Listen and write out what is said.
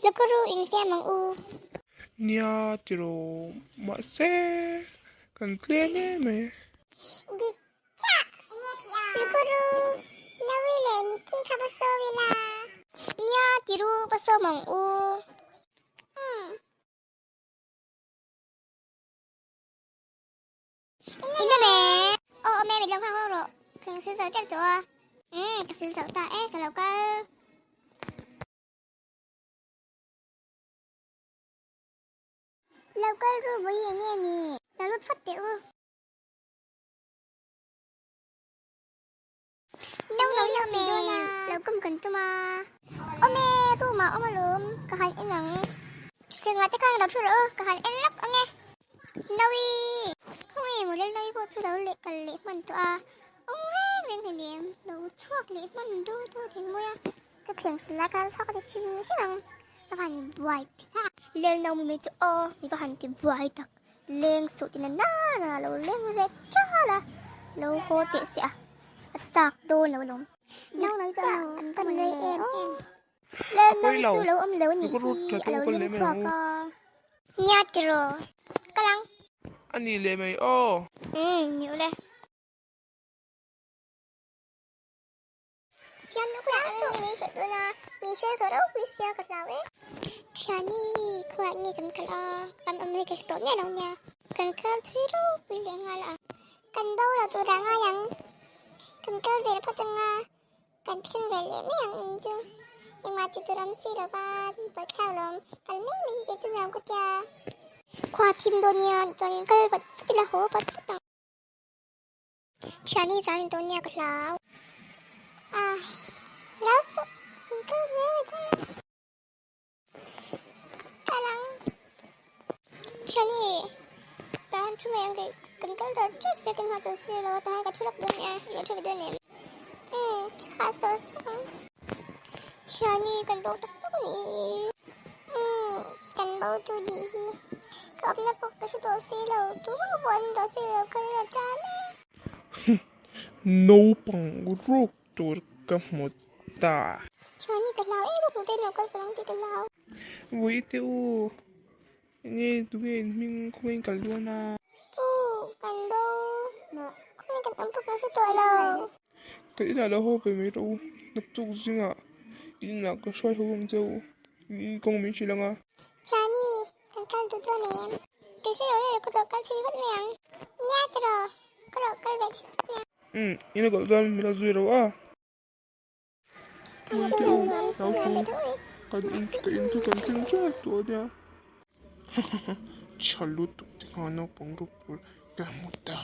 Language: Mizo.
Lukuru infiam ang u. Nia tiraw mahse kan tlem em mai. Dik chiah. Lukuru, Nawi leh Nikki kha va sawm ila. Nia tiru va sawm ang u. Umm. Ina me. Aw awm e min lo nghak rawh rawh. Ka sil zo tep tawh a. Umm ka sil zo ta e ka lo kal. Lo kal ru bawi eng nge ni? Lo lut phawt teh u. No lo lo me lo kum kan tum a. Awm e room ah awm alawm ka han en ang. Thuthleng ah te khan lo thu rawh u ka han en lawk ang e. Nawi! Khawnge maw Lalnawi pawh chu lo leh kal leh hman tawh a. Awm reng reng hleinem lo chhuak leh hman du du thei mawi a. Ka thleng sil lai khan chhuak a ti hrim hrim ang. Ka han buai thlak. Lelnawi mai chu aw mi ka han ti buai tak. Leng suh tina nana lo leng ve chal a, lo haw teh se a, a chak dawn lo alawm. Nau mai chu an pan rei em em. Lel nau chu lo awm lo anih hi, a lo leng chhuak a. Nia tiraw, kal ang. A ni leh mai aw. Umm, ni ule. Thian nu khuah ang nge min hrilh dun a, min hre tawh ropui sia ka hlau e. Thiani khuah nge kan kal a, kan awm hi ka hre tawh miah lo nia. Kan kal thui ropui leh nghal a. Kan bo lo tur ah ngai ang, kan kal zel phawt ang a, kan thleng ve leh mai ang in chu. Engmah ti tur awm si lo va, pawi thlau lawm, kal mai mai hi kei chu nuam ka tia. Khua thim dawn nia chuanin kal vat vat ila haw vat vat ang. Thiani zan in dawn nia ka hlau. Ah, hlau suh, min kal zel mai dawn a. Kal ang. Thiani, tah han thu mai ang kei, kan kal ta teuh sia kan nghah chawlh si lo a, tah hian ka thu lawk dawn nia, i lo thu ve dawn em? Umm, tha sawh sawh ang. Thiani, kan bo tak tak a nih. Umm, kan bo tu dih hi. Ka awmna pawh ka hre tawh si lo, tumah pawh an tawh si lo, ka rilru a ṭam e. Naupang ruk tur ka hmu ta. Thiani ka hlau em ruk te lo kal palh ang tih ka hlau. Vawi te u, enge tunge in hming khawnge in kal dawn a? Pu, kan bo. Khawnge kan awm pawh ka hre tawh lo. Ka inah lo haw ve mai rawh u, naktuk zingah in inah ka hruai ho ang che u, in kawng min hrilh ang a. Thiani, kan kal duh dawn em? Ka hre lo e, ka rawh kal thei vat mai ang. Nia tiraw, ka rawh kal ve thei vat mai ang. Umm, in a kalh chuan min la zui ro a. Puite u, hlau su, kan in ka in chu kan thleng chiah tawh a nia. Hahaha, tha lutuk te kha naupang ruk tur ka hmu ta.